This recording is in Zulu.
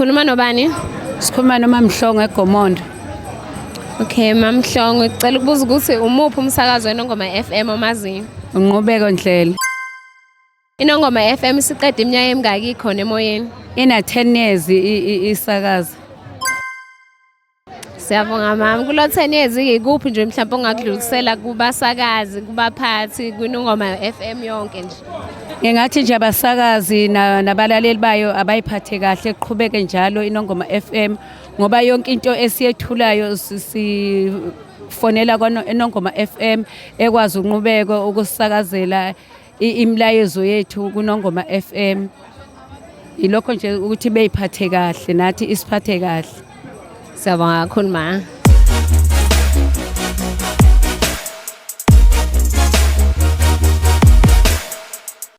Sikhuluma nobani? Sikhuluma noMamhlongo eGomondo. Okay, Mamhlongo, ngicela ukubuza ukuthi umuphi umsakazo weNongoma FM omaziyo? Unqubeko Ndlela. Inongoma FM isiqeda iminyaka emingaki ikhona emoyeni? Ina 10 years isakaza. Siyabonga mama. Kulo 10 years ikuphi nje mhlawumbe ongakudlulisela kubasakazi, kubaphathi, kwinongoma FM yonke nje? Ngingathi nje abasakazi nabalaleli bayo abayiphathe kahle, kuqhubeke njalo iNongoma FM ngoba yonke into esiyethulayo sifonela kwaNongoma FM ekwazi uNqubeko ukusakazela imilayezo yethu kuNongoma FM. Yilokho nje ukuthi beyiphathe kahle nathi isiphathe kahle. Siyabonga kakhulu ma.